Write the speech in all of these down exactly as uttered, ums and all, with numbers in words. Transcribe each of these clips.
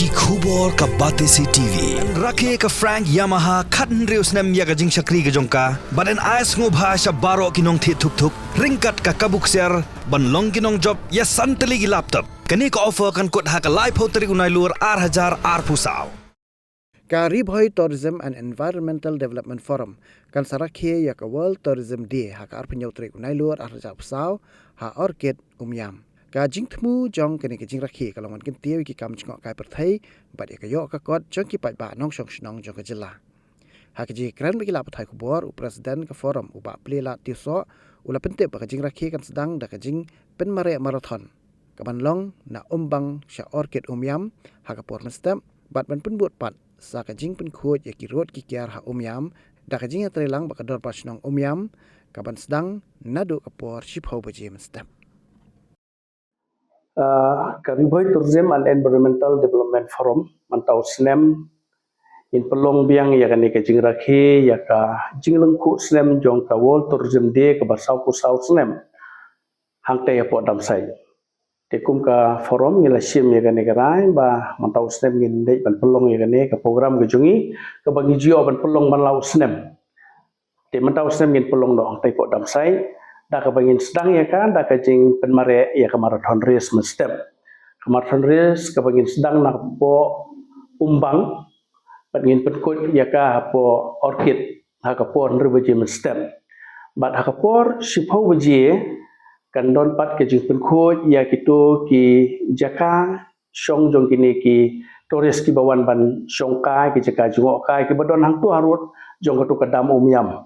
Ki khubor ka Batesi T V. Rakhe ka Frank Yamaha khathynriew snem ïa ka jingshakri ka jong ka. Bad yn ai sngewbha sha baroh ki nongthied thuk thuk ryngkat ka kabu ksiar ban long ki nongjop ïa san tylli ki laptop. Kane ka offer kan kut ha ka laiphew tarik u Nailur ar hajar arphew saw. Ka Ri Bhoi Tourism and Environmental Development Forum kan sa rakhe ïa ka World Tourism Day ha ka arphew hynñiew tarik u Nailur ar hajar arphew saw ha Orchid Umiam. Ka jingthmu jong kane ka jingrakhe ka long ban kyntiew ïa ki kam jngohkai pyrthei bad ïa ka ïoh ka kot jong ki paidbah nongshong shnong jong ka jylla. Ha ka jingkren bad ki lad pathai khubor, u President ka Forum, u Bah Plielad Tiewsoh, u la pyntip ba ka jingrakhe kan sdang da ka jingpynmareh marathon kaban long na Umbang sha Orchid Umiam ha ka por mynstep, bad ban pynbud pat sa ka jingpynkhuid ïa ki rud ki kiar ha Umiam da ka jingïatreilang bad ka Dorbar Shnong Umiam, kaban sdang naduh ka por shiphew baje mynstep. Ah, ka Ri Bhoi Tourism and Environmental Development Forum, mynta u snem ngin pynlong biang ïa kane ka jingrakhe ïa ka jinglyngkhuh snem jong ka World Tourism Day kaba sawphew saw snem hangtei hapoh Damsait. Te kum ka Forum ngi la shim ïa kane ka rai ba mynta u snem ngin dei ban pynlong ïa kane ka program ka jong ngi kaba ngi ju ïoh ban pynlong man la u snem. Te mynta u snem ngin pynlong noh hangtei hapoh Damsait da kaba ngin sdang ïa ka da ka jingpynmareh ïa ka marathon race mynstep. Ka marathon race kaba ngin sdang na hapoh Umbang, bad ngin pynkhuid ïa ka hapoh Orchid ha ka por hynriew baje mynstep. Bad ha ka por shiphew baje kan don pat ka jingpynkhuid ïa kito ki jaka shong jong kine ki tourist kiba wan ban shongkai, ki jaka jngohkai kiba don hangto harud jong kato ka dam Umiam.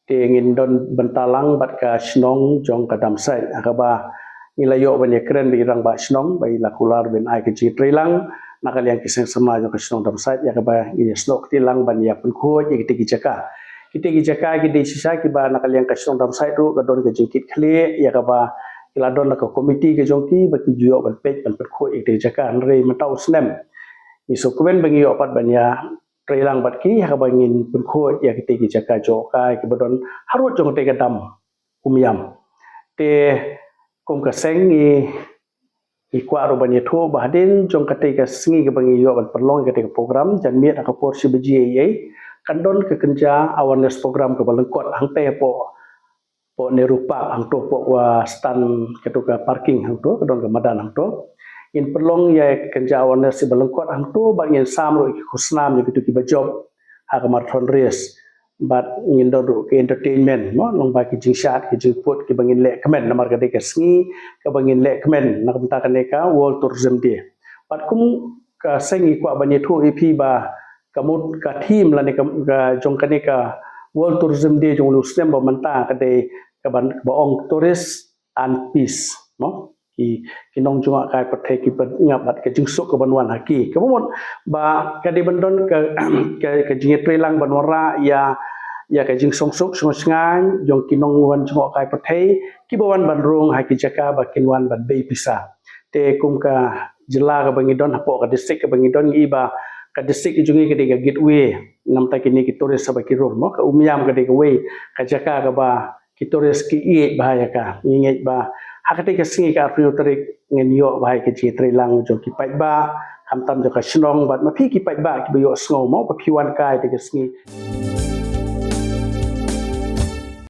Te ngin don bynta lang bad ka shnong jong ka Damsait ha kaba ngi la ïoh ban ïakren bad i Rangbah Shnong ba i la kular ban ai ka jingtreilang na ka liang ki seng samla jong ka shnong Damsait ïa kaba ngin ïasnoh kti lang ban ïa pynkhuid ïa kite ki jaka. Kite ki jaka ki dei shisha kiba na ka liang ka shnong Damsait ruh ka don ka jingkitkhlieh ïa kaba ki la don la ka komiti ka jong ki ba ki ju ïoh ban peit ban pynkhuid ïa kite ki jaka, hynrei mynta u snem ngi sngewkmen ba ngi ïoh pat ban ïa treilang bad ki ha kaba ngin pynkhuid ïa kite ki jaka jngohkai kiba don harud jong kate ka dam Umiam. Te kum ka seng ngi, ngi kwah ruh ban ïathuh ba hadien jong kate ka sngi kaba ngi ïoh ban pynlong ïa kate ka program, janmiet ha ka por shi baje eiei kan don ka kynja awareness program kaba lyngkot hangtei hapoh hapoh Nehru Park hangto hapoh wa stand kato ka parking hangto, ka don ka madan hangto. Ngin pynlong ïa ka kynja awareness iba lyngkot hangto bad ngin sam ruh ïa ki khusnam ïa kito kiba jop ha ka marathon race. Bad ngin don ruh ka entertainment mo, long ba ki jingshad ki jingput kiba ngin leh kmen namar ka dei ka sngi kaba ngin leh kmen na ka bynta kane ka World Tourism Day. Bad kum ka seng ngi kwah ban ïathuh ïa phi ba ka mut ka theme lane ka, ka jong kane ka World Tourism Day jong u snem ba mynta ka dei kaban, ba ong Tourist and Peace mo. Ki, ki nongjngohkai pyrthei kiba ngap bad ka jingsuk kaban wan ha ki. Kaba mut ba ka dei ban don ka, ka, ka jingïatreilang ban wanrah ïa, ïa ka jingshongsuk shongshngaiñ jong ki nongwan jngohkai pyrthei kiba wan ban rung ha ki jaka ba kin wan ban bei pisa. Te kum ka jylla kaba ngi don, hapoh ka district kaba ngi don, ngi i ba ka district jong ngi ka dei ka gateway namar kine ki tourist haba ki rung mo. Ka Umiam ka dei kawei ka jaka kaba ki tourist ki ïeit bha ïa ka. Ngi ngeit ba ha kata ka sngi ka arphew tarik ngin ïoh bha ïa ka jingtreilang jong ki paidbah, khamtam jong ka shnong bad ma phi ki paidbah kiba ïohsngew mo ba phi wan kai kata ka sngi.